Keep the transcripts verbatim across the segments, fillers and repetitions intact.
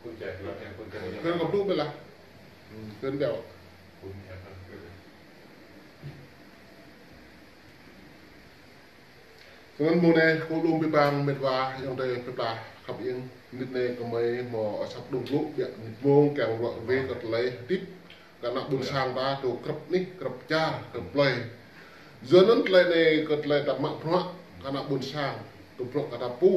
Kơ kơ blŭ bĕ lah. Kơ bĕ. Kơ mơ̆ng anai kơ lŏm abih bang met wa ayŏng adơi plơi pla khăp ing. Mơnit anai kơ mơi hmâo asăp dŏng glŏ biă mơ̆ng kiăng ruă wai kơ tơlơi hơdip kơ ană ƀôn sang ta dŏ krăp anih, krăp čar, krăp plơi. Yua anŭn tơlơi anai kơ tơlơi ta mă bruă kơ ană ƀôn sang, kơ bruă kơ ta pô.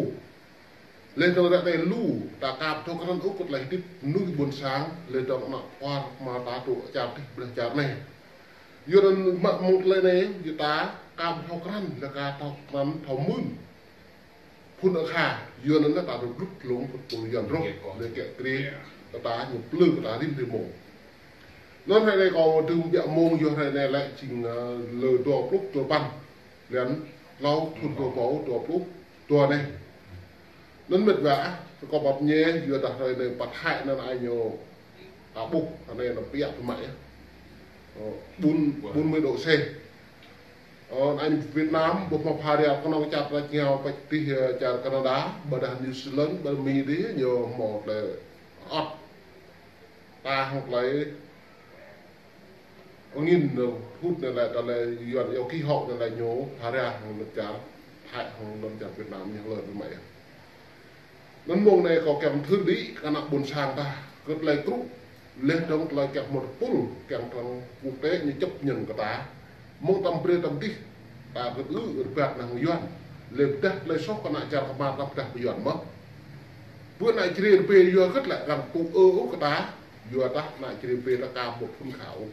Laih dơ̆ng ră anai lu, ta aka ƀu thâo krăn ôh kơ tơlơi hơdip mơnuih ƀôn sang, laih dơ̆ng ană kuar kơmar ta dŏ čar dih ƀlĕh čar anai. Yua anŭn mă mơ̆ng tơlơi anai, yua ta aka ƀu thâo krăn, laih aka thâo krăn thâo mưn. Phŭn akha, yua anŭn ta dŏ glŭk glông kơ tơlơi Yuan rŏh, laih kiăng krê, kơ ta ñu plư kơ ta rĭm rĭm mông. Anŭn hrơi anai kâo dưm biă mông, yua hrơi anai lĕ jing, ơ, lơ dua pluh dua păn. Blan tlâo thŭn dua rơbâo dua pluh dua anai. Anŭn met wa, kơ kâo pap ñe, yua dah hrơi anai pơthâo anŭn ai ñu, a, ƀuh, anai anŭn piă pơmă yơh. Ơ, bốn, bốn mươi độ C. Ơ, anŭn Việt Nam, ƀuh mă pha ria kơnơ̆ng čar ta čơngao pĕč tih, ơ, čar Canada, ƀôdah New Zealand, ƀôdah Mi dih, ñu hmâo tơlơi ăt. Ta hăng tơlơi angin anŭn hŭt anŭn lĕ, tơlơi Yuan iâu khí hậu anŭn lĕ ñu pha ria hăng lŏn čar Thái hăng lŏn čar Việt Nam ñu lơ biă mă yơh. Anŭn mông anai kâo kiăng thâo đĭ kơ ană ƀôn sang ta, kơ tơlơi krŭ, laih dơ̆ng tơlơi kiăng mơ̆ tơpul, kiăng tơ̆ng quốc tế ñu chấp nhận kơ ta. Mơ̆ng tăm brơi tăm dih, ta kơ ư rơbat hăng Yuan. Laih pơdah tơlơi soh kơ ană čar kơmar ta pơdah pơ Yuan mơ̆n. Pơ ană Jrai rơbê yua hơget lĕ arăng ƀu ư ôh kơ ta, yua dah ană Jrai rơbê ta aka ƀu phŭn kha ôh.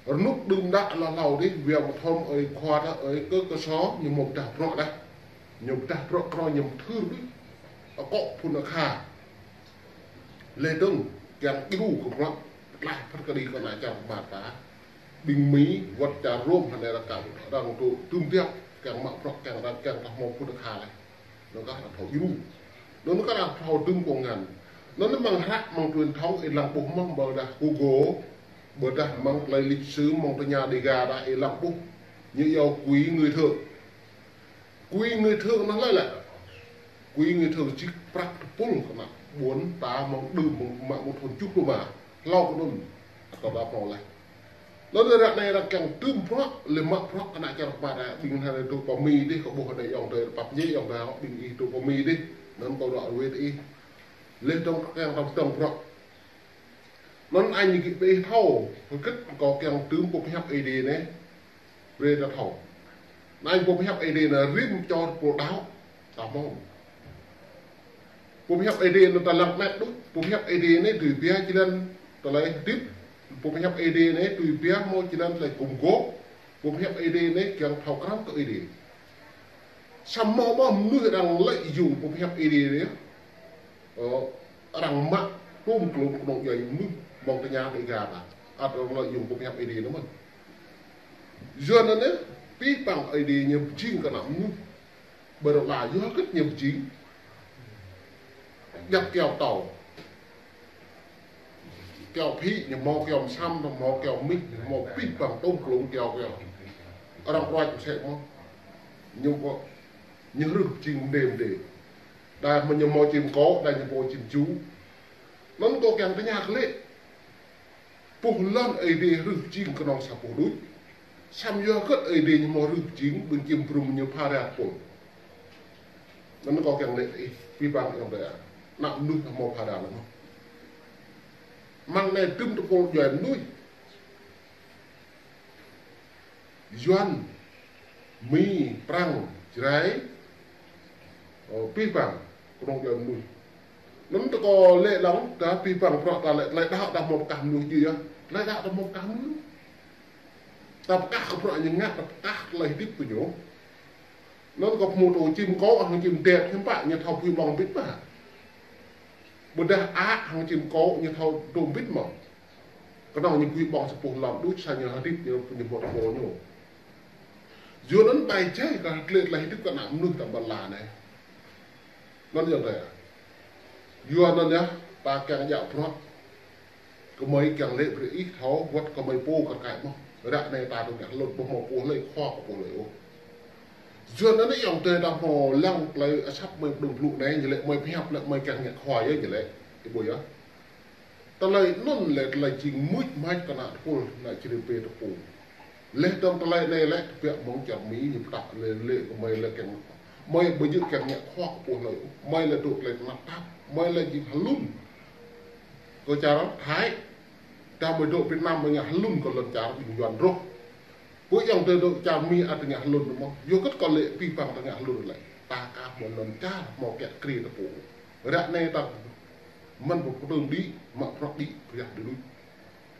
Rơnŭk đưm đă hlâo hlâo dih, wia mơthom ơi khua ta ơi kơ kơ so, ñu mơ̆ pơdah bruă dah. Ñu pơdah bruă kơ ñu mơthưr dih. Akŏ phŭn akha. Laih dơ̆ng, kiăng djru kơ bruă, tlaih phat kơđi kơ ană čar kơmar ta. Ƀing Mi, wơ̆t čar Rôm, hơnai arăng kơ, arăng tŭ, tŭm biă, kiăng mă bruă, kiăng arăng, kiăng ta hmâo phŭn akha laih. Anŭn kah arăng thâo djru. Anŭn kah arăng thâo dơ̆ng kông ngăn. Anŭn mơ̆ng hră, mơ̆ng truyền thống, ih lăng ƀuh mơ̆ng ƀôdah Google, ƀôdah mơ̆ng tơlơi lịch sử, mơ̆ng tơña Đêga dah ih lăng ƀuh. Ñu iâu quỹ người thượng. Quỹ người thượng anŭn lĕ lĕ. Quỹ người thượng čih prăk tơpul kơ ană ƀôn ta mơ̆ng đưm mơ̆ng mă mơ̆ng thŭn tơjuh pluh rơma. Hlâo kơ anŭn. Kâo ƀuh hlâo laih. Anŭn ră anai arăng kiăng tŭm bruă, laih mă bruă kơ ană čar kơmar ta, ƀing hơnai dŏ pơ Mi dih, kâo ƀuh hơnai ayŏng adơi pap ñe ayŏng adơi, ƀing ih dŏ pơ Mi dih, anŭn kâo ruă wai tơ ih. Laih dơ̆ng kiăng tŭm tŭm bruă. Anŭn anai gih ƀing ih thâo, hơget kâo kiăng tŭm pơhiăp Ơi Adai anai, brơi ta thâo. Anai pơhiăp Ơi Adai anai rĭm čô pô đaŏ, ta hmâo. Pơhiăp Ơi Adai anŭn ta lăng met đôč. Pơhiăp Ơi Adai anai tui pia jơlan tơlơi hơdip. Pơhiăp Ơi Adai anai tui pia hmâo jơlan tơlơi gum gôp. Pơhiăp Ơi Adai anai kiăng thâo krăn kơ Ơi Adai. Samơ̆ mơnuih arăng lợi dụng pơhiăp Ơi Adai anai. Ơ, arăng mă tŭm glông kơnơ̆ng djuai mơnuih mơ̆ng tơña Đêga ta. Ăt arăng lợi dụng pơhiăp Ơi Adai anŭn mơ̆n. Yua anŭn anai, abih bang Ơi Adai ñu pơjing kơ ană mơnuih. Ƀơi rơla yua hơget ñu pơjing. Djăp kơyâo tâo. Kơyâo phĭ, ñu hmâo kơyâo mơsăm, hmâo kơyâo mĭt, hmâo abih bang tŭm glông kơyâo kơyâo. Arăng ruăč mơsĕ mơ̆n. Ñu pô, ñu hrih pơjing mơdê mơdê. Đa mơ̆ ñu hmâo čim kô̆, đa ñu hmâo čim ču. Anŭn kâo kiăng tơña kơ lĕ. Boh lŏn Ơi Adai hrih pơjing kơnơ̆ng sa boh đôč. Samơ̆ yua hơget Ơi Adai ñu hmâo hrih pơjing, ƀing čim brŭm ñu pha ria tơpul. Anŭn kâo kiăng lĕ ih, abih bang ayŏng adơi. Ană mơnuih hmâo pha ria anŭn mơ̆n. Mơ̆ng anai tŭm tơpul djuai mơnuih. Yuan, Mi, Prăng, Jrai, ơ, abih bang, kơnơ̆ng djuai mơnuih. Anŭn tơ kâo lĕ lăng, ta abih bang bruă ta lĕ, tơlơi đaŏ ta hmâo pơkah mơnuih djơ̆ yơh. Tơlơi đaŏ ta hmâo pơkah mơnuih. Ta pơkah kơ bruă ñu ngă, ta pơkah tơlơi hơdip kơ ñu. Anŭn kâo hmâo tŭ čim kô̆, hăng čim đet, hiư̆m pă, ñu thâo pui ƀơ̆ng bit mơ̆n. Ƀôdah ă, hăng čim kô̆, ñu thâo tŭ bit mơ̆n. Kơnơ̆ng ñu pui ƀơ̆ng sa boh lŏn đôč sa ñu hơdip ñu, ñu hmâo tơpul ñu. Yua anŭn ƀai jai kơ tơlơi, tơlơi hơdip kơ ană mơnuih ta ƀơi lŏn anai. Anŭn yơh tơ. Yua anŭn yơh, ta kiăng djă̱ bruă. Kơmơi kiăng lĕ brơi ih thâo, wơ̆t kơmơi pô kar kaĭ mơ̆n. Ră anai ta tŭ ngă lŏn ƀu hmâo pô hlơi, khua kơ pô hlơi ôh. Yua anŭn anai ayŏng adơi ta hmâo lăng tơlơi asăp mơi pơdŏng blŭ anai, ñu lĕ mơi pơhiăp lĕ mơi kiăng ngă khua yơh ñu lĕ. Ih ƀuh yơh. Tơlơi anŭn lĕ tơlơi jing mưč mač kơ ană tơpul, ană čri pê tơpul. Laih dơ̆ng tơlơi anai lĕ tơbiă mơ̆ng čar Mi ñu pơtă lĕ, lĕ kơ mơi lĕ kiăng, mơi ƀu djơ̆ kiăng ngă khua kơ pô hlơi. Mơi lĕ dŏ tơlơi tơnap tap, mơi lĕ jing hlŭn kơ čar Thái. Tơdah mơi dŏ Việt Nam mơi ngă hlŭn kơ lŏn čar ƀing Yuan rŏh. Pô ayŏng adơi dŏ čar Mi ăt ngă hlŭn mơ̆n. Yua kơ kâo lĕ pih pang ta ngă hlŭn lĕ. Ta aka mơ̆ lŏn čar mơ̆ kiă kriê ta pô. Ră anai ta mơ̆n pơtơ̆ng đĭ, mă prŏk đĭ, priah đĭ đuč.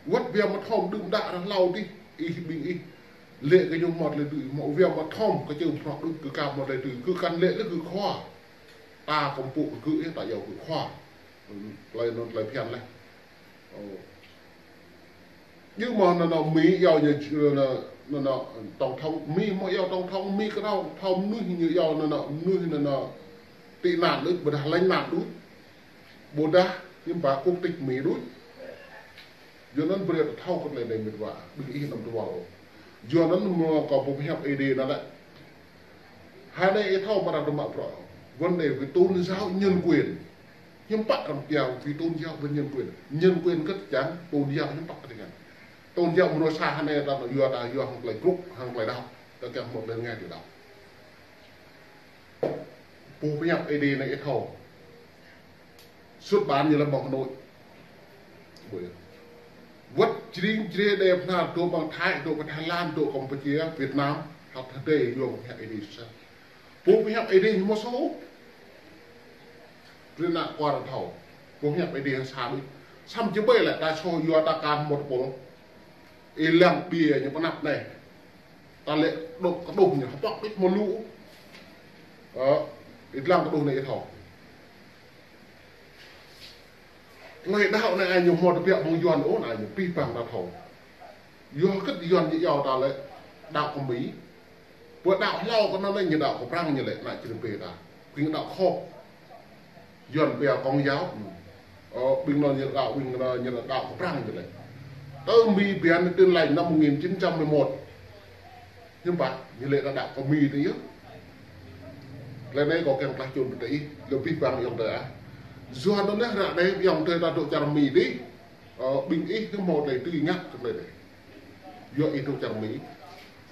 Wơ̆t biă mă thom đưm đă ră hlâo dih, ih ƀing ih. Lĕ kơ ñu mơ̆t lĕ tui, mă biă mă thom kơ čơm prŏk đuč kơ ka mơ̆t lĕ tui, kơ kăn lĕ lĕ kơ khua. Ta kơmpŭ kơ ih ta yua kơ khua. Tơlơi anŭn tơlơi phiăn lĕ. Ơ. Ñu mơ̆ nơ nơ Mi yua ñu nơ nơ nơ tổng thống Mi mơ̆ yua tổng thống Mi kơ nao thao mnuih ñu yua nơ nơ mnuih nơ nơ tị nạn đuč, ƀôdah lánh nạn đuč. Ƀôdah ñu ba quốc tịch Mi đuč. Yua anŭn brơi ta thâo kơ tơlơi anai mĭt wa, ƀing ih năm tơwal. Yua anŭn mơ̆ kâo pơhiăp Ơi Adai nă lĕ. Hơnai ih thâo mă ră tơmă prŏ. Vấn đề về tôn giáo nhân quyền. Hiư̆m pă răm pia về tôn giáo và nhân quyền. Nhân quyền kơ čang, tôn giáo hiư̆m pă kơ čang. Tôn giáo mơnuih sa hơnai ta yua ta yua hăng tơlơi krŭk, hăng tơlơi đaŏ. Ta kiăng mơ̆ tơlơi ngai tơlơi đaŏ. Pô pơhiăp Ơi Adai nă ih thâo. Xuất bản ñu lĕ mơ̆ng Hà Nội. Ƀuh yơh. Wơ̆t jring jre đe pơnar dŏ mơ̆ng Thái, dŏ kơ Thái Lan, dŏ Campuchia, Việt Nam, hăt hơdai yua mơ̆ng Ơi Adai sa. Pô pơhiăp Ơi Adai ñu mơ̆ sô. Rĭ nă kuar thâo. Pô pơhiăp Ơi Adai sa đuč. Săm či ƀai lĕ ta sô yua ta kan mơ̆t pôl. Ih lăng ƀiă ñu pơnăp anai. Ta lĕ dŏ kơđuh ñu hơpŏk đĭ mơ̆ lu. Ơ, ih lăng kơđuh anai ih thâo. Tơlơi đaŏ anai ai ñu mơ̆ tơbiă mơ̆ng Yuan ôh anai ñu pih pang ta thâo. Yua kơ Yuan ñu yua ta lĕ đaŏ kơ Mi. Pô đaŏ hlâo kơ anŭn lĕ ñu đaŏ kơ Prăng ñu lĕ ană čri pê ta. Ƀing đaŏ khŏp. Yuan pia Công giáo. Ơ, ƀing anŭn ñu đaŏ, ƀing anŭn ñu đaŏ kơ Prăng ñu lĕ. Tơ Mi biă anai Tin Lành năm một nghìn chín trăm mười một. Hiư̆m pă, ñu lĕ ta đaŏ kơ Mi tơ yơh. Tơlơi anai kâo kiăng klah čun pơtă ih, lĕ pih pang ayŏng adơi ah. Yua anŭn lĕ ră anai ayŏng adơi ta dŏ čar Mi dih. Ơ, ƀing ih kơ mơ̆ tơlơi tui ngă kơ tơlơi anai. Yua ih dŏ čar Mi.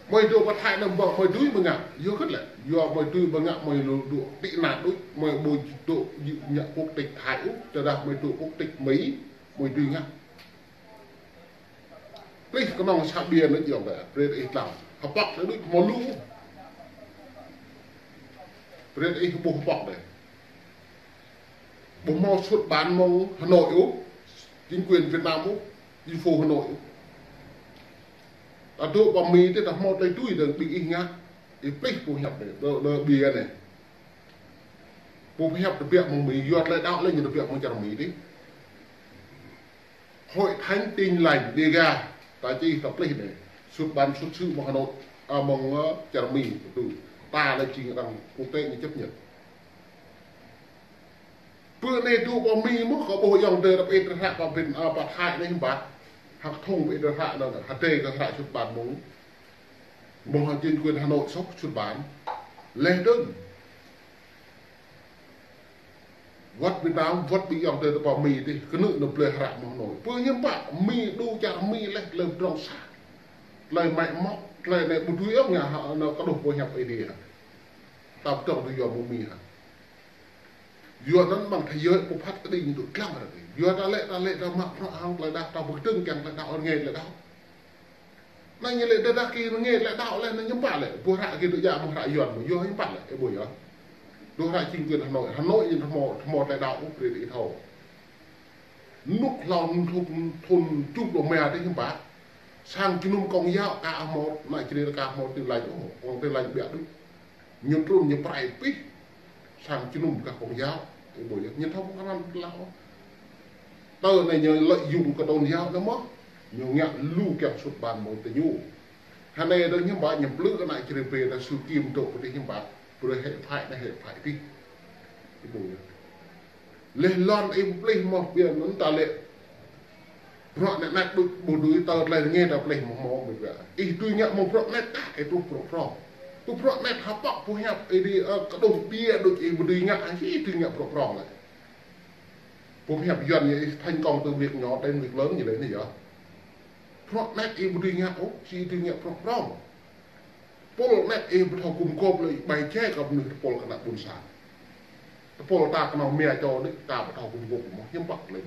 Mơi dŏ pơ Thái nă ƀă mơi tui mơ̆ ngă. Yua kơ lĕ. Yua mơi tui mơ̆ ngă mơi lu dŏ tị nạn đuč. Mơi ƀu dŏ ngă quốc tịch Thái ôh. Tơdah mơi dŏ quốc tịch Mi, mơi tui ngă. Plih kơnơ̆ng sa ƀiă nă ayŏng adơi. Brơi ih lăng. Hơpŏk đuč mơ̆ lu. Brơi ih ƀuh hơpŏk đeh. Ƀu mơ̆ xuất bản mơ̆ng Hà Nội ôh, chính quyền Việt Nam ôh, chính phủ Hà Nội ôh. Ta dŏ pơ Mi tơ ta mơ̆ tơlơi tui dơ̆ng ƀing ih ngă, ih plih pô pơhiăp đeh, đơ, đơ ƀiă anai. Pô pơhiăp tơbiă mơ̆ng Mi, yua tơlơi đaŏ lĕ ñu tơbiă mơ̆ng čar Mi dih. Hội Thánh Tin Lành Đêga, ta čih ta plih anai. Xuất bản xuất xứ mơ̆ng Hà Nội, à, mơ̆ng, ơ, čar Mi, tui. Ta lĕ jing arăng quốc tế ñu chấp nhận. Pơ anai dŏ pơ Mi mơ̆ kâo ƀuh ayŏng adơi ta pơit hră pơ Việt, ơ, pơ Thái anai hiư̆m pă. Hăk thung pơit hră anŭn, hơdai kơ hră xuất bản mơ̆ng. Mơ̆ng chính quyền Hà Nội sŏk xuất bản. Laih dơ̆ng. Wơ̆t Việt Nam, wơ̆t ƀing ayŏng adơi ta pơ Mi dih, kơnư̆ nao blơi hră mơ̆ng Hà Nội. Pơ hiư̆m pă, Mi dŏ čar Mi laih, tơlơi pơdrŏng sa. Tơlơi mă mŏk, tơlơi anai ƀu tui ôh ngă hă, anŭn kơđuh pô pơhiăp Ơi Adai hă. Ta pơdrŏng tui yua mơ̆ng Mi hă. Yua anŭn mơ̆ng thế giới pơphat kơđi ñu dŏ lăng ră anai. Yua ta lĕ, ta lĕ, ta mă bruă hăng tơlơi đaŏ, ta pơkơdơ̆ng kiăng tơlơi đaŏ, rơngai tơlơi đaŏ. Anŭn ñu lĕ tơdah kơ rơngai tơlơi đaŏ lĕ anŭn hiư̆m pă lĕ. Ƀu hră kơ dŏ djă mơ̆ng hră Yuan mơ̆. Yua hiư̆m pă lĕ, ih ƀuh yơh. Dŏ hră chính quyền Hà Nội, Hà Nội ñu tơhmô, tơhmô tơlơi đaŏ ôh, brơi ih thâo. Nuk hlâo thŭn, thŭn tơjuh pluh rơma dih hiư̆m pă. Sang jơnum Công giáo ka hmâo, ană čri ka hmâo Tin Lành ôh, Công Tin Lành ƀiă đuč. Ñu trŭn ñu pơrai pih. Sang jơnum gah Công giáo. Ih ƀuh yơh, ñu thâo pơkra tơlơi ôh. Tơ anai ñu lợi dụng kơ tôn giáo anŭn mơ̆n. Ñu ngă lu kiăng xuất bản mơ̆ng tơ ñu. Hơnai dơ̆ng hiư̆m pă ñu plư kơ ană čri pê ta su kim dŏ pơ dih hiư̆m pă. Brơi hĕ phải anai hĕ phải dih. Ih ƀuh yơh. Laih lŏn ih plih mơ̆ biă anŭn ta lĕ. Bruă anai anai đuč ƀu dưi tơ tơlơi rơngai ta plih mơ̆ hmâo mơ̆ biă. Ih tui ngă mơ̆ng bruă anai ta ih truh bruă prŏng. Tơ bruă anai hơpŏk pơhiăp ih dih, ơ, kơđuh ƀiă đuč ih ƀu dưi ngă, ih tui ngă bruă prŏng lĕ. Pơhiăp Yuan ñu ih thành công từ việc nhỏ đến việc lớn ñu lĕ anai yơh. Prŏng net ih ƀu dưi ngă ôh, či dưi ngă prŏng prŏng. Tơpul net ih ƀu thâo gum gôp lĕ ih ƀai jĕ kơ mơnuih tơpul kơ ană ƀôn sang. Tơpul ta kơnơ̆ng mia čô đĭ ta ƀu thâo gum gôp mơ̆ hiư̆m pă lĕ.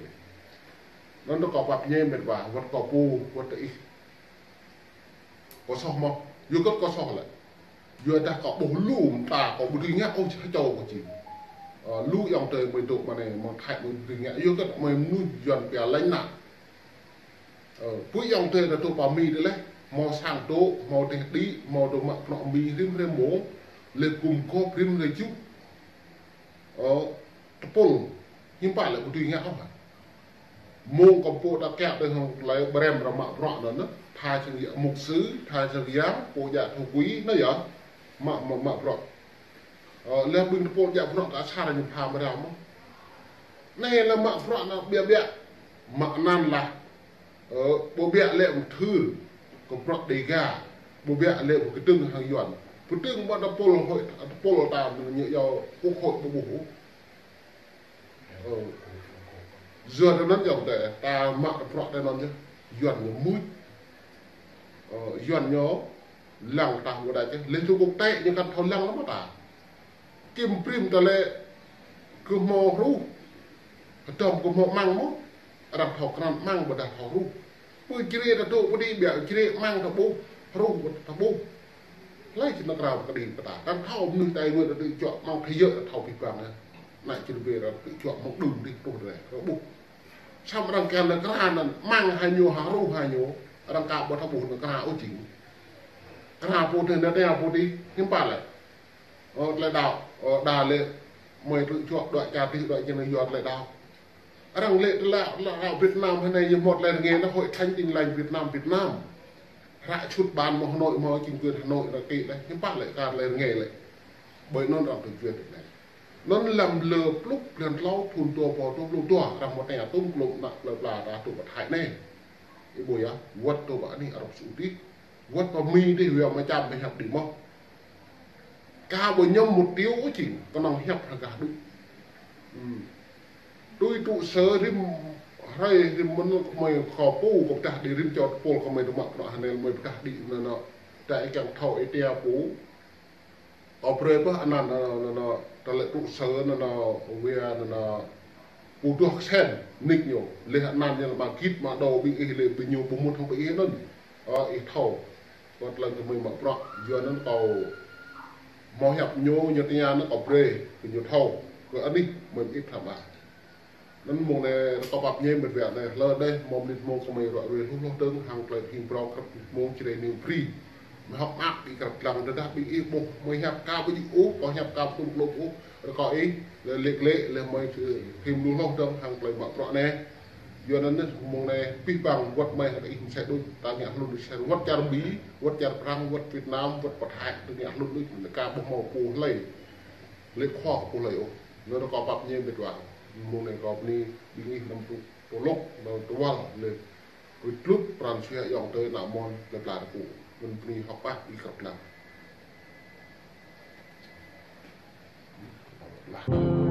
Anŭn kâo pap ñe mĕt wa, wơ̆t kâo pô, wơ̆t ih. Kâo soh mơ̆, yua kơ kâo soh lĕ. Yua dah kâo ƀuh lu mơta kâo ƀu dưi ngă ôh, čih čô kâo či. Ơ, lu ayŏng adơi mơi dŏ mơ̆ng anai, mơ̆ng Thái mơi ƀu dưi ngă, yua kơ mơi mơnuih Yuan pia lĕ ană. Ơ, pui ayŏng adơi ta dŏ pơ Mi dih lĕ, hmâo sang dŏ, hmâo teh đĭ, hmâo dŏ mă prŏng Mi rĭm hrơi mông, lĕ gum gôp rĭm hrơi juh. Ơ, tơpul, hiư̆m pă lĕ ƀu dưi ngă ôh. Mông kâo pô ta kiăng tơ hăng tơlơi brem ră mă prŏng anŭn nă, tha sang yang mục sư, tha sang yang pô djă thâo kui, anŭn yơh, mă, mă, mă prŏng. Ơ, lĕ ƀing tơpul djă prŏng kơ asar ñu pha mơ̆ rao mơ̆. Anai lĕ mă prŏng anŭn biă biă, mă anŭn lah. Ơ, ƀu biă lĕ mơ̆ thưr, kơ prŏng Đêga, ƀu biă lĕ mơ̆ kơtưng hăng Yuan. Kơtưng ƀă tơpul hội, tơpul ta ñu yua quốc hội ƀu ƀuh. Ơ. Yua anŭn yơh ta, ta mă prŏng tơ anŭn yơh. Yuan ñu mưč. Ơ, Yuan ñu lăng ta ƀu đač yơh. Lĕ tơ quốc tế ñu kăn thâo lăng lăm ta. Kim prim ta lĕ kơ hmâo hruh. Hơdôm kơ hmâo amăng mơ̆. Arăng thâo krăn amăng ƀôdah thâo hruh. Pơ Jrai ta dŏ pơ đĭ biă Jrai amăng ta ƀuh, hruh ta ƀuh. Hlơi či nao krao kơ đĭ pơ ta. Kăn thâo mơnuih Tây Nguyên ta tŭ čuă amăng thế giới ta thâo pih pang yơh. Anai či rơbê arăng tŭ čuă amăng đưm đih truh rai, ta ƀuh. Samơ̆ arăng kiăng nao krao anŭn amăng ha ñu, ha hruh ha ñu. Arăng ka ƀu thâo ƀuh nao krao ôh jing. Krao pô tih, nao krao pô tih, hiư̆m pă lĕ. Ơ, tơlơi đaŏ, ơ, đa lĕ, mơi tŭ čuă đuaĭ čar tih, đuaĭ jing yua tơlơi đaŏ. Arăng lĕ tơlơi, tơlơi đaŏ Việt Nam hơnai ñu hmâo tơlơi rơngai nă Hội Thánh Tin Lành Việt Nam, Việt Nam. Hră sut ƀan mơ̆ Hà Nội, mơ̆ chính quyền Hà Nội ră kĭ đaih, hiư̆m pă lĕ kar tơlơi rơngai lĕ. Ƀơi anŭn arăng tŭ juăt tơ anai. Anŭn lăm lơ pluh blan tlâo thŭn dua rơbâo dua pluh dua, arăng mơ̆ tơña tŭm klŭm ană plơi pla ta dŏ pơ Thái anai. Ih ƀuh yơh, wơ̆t dŏ pơ anih Arab Saudi. Wơ̆t pơ Mi dih, wia mơčăm mơi hiăp đĭ mơ̆. Ka ƀu ñăm một triệu ôh jing, kơnơ̆ng hiăp hăng gah đuč. Ư. Tui tŭ sơ rĭm hrơi rĭm mơ̆n kơ mơi kơ pô, kơ pơdah đĭ rĭm čô tơpul kơ mơi dŏ mă prŏng hơnai mơi pơdah đĭ anŭn nă. Ta ih kiăng thâo ih tia pô. Kâo brơi pơ anăn nă, nă, nă, tơlơi tŭ sơ nă, nă, wia nă, nă, pô duah kơsen, nik ñu. Leh anăn ñu lĕ mă git, mă dŏ ƀing ih lĕ ƀing ñu ƀu mŭt hăng ƀing ih anŭn. Ơ, ih thâo. Kơ tơlơi kơ mơi mă prŏng, yua anŭn kâo hmâo hiăp ñu, ñu tơña anŭn kâo brơi, kơ ñu thâo. Kơ anih mơi mơit tha ƀă. Anŭn mông anai kâo pap ñe mĕt wa anai, hlơi dêh, mơ̆ng mơnit mông kơ mơi ruă ruai hluh hluh dơ̆ng, hăng tơlơi phim prŏng krăp mông Jrai News Free. Mơi hơ̆k mơak ih krăp lăng tơdah ƀing ih ƀuh mơi hiăp ka ƀu djơ̆ ôh, kâo hiăp ka ƀu tŭm klŭm ôh, rơkâo ih, lĕ lĕ lĕ, lĕ mơi phim hluh hluh dơ̆ng, hăng tơlơi mă prŏng anai. Yua anŭn mơ̆n mông anai, pih pang wơ̆t mơi hăng ih mơsĕ đôč, ta ngă hlŭn đôč sĕ, wơ̆t čar Mi, wơ̆t čar Prăng, wơ̆t Việt Nam, wơ̆t pơ Thái, ta ngă hlŭn đôč, ta ka ƀuh hmâo pô hlơi. Lĕ khua kơ pô hlơi ôh. Anŭn kâo pap ñe mĕt wa. Mông anai kâo bơni ƀing ih năm tŭ, tŭ lŏk, năm tŭ wăl, lĕ kơ tlup pran jua ayŏng adơi ană mơ̆n, lĕ pla tơpŭ. Anŭn bơni hơ̆k mơak ih krăp lăng. Lah.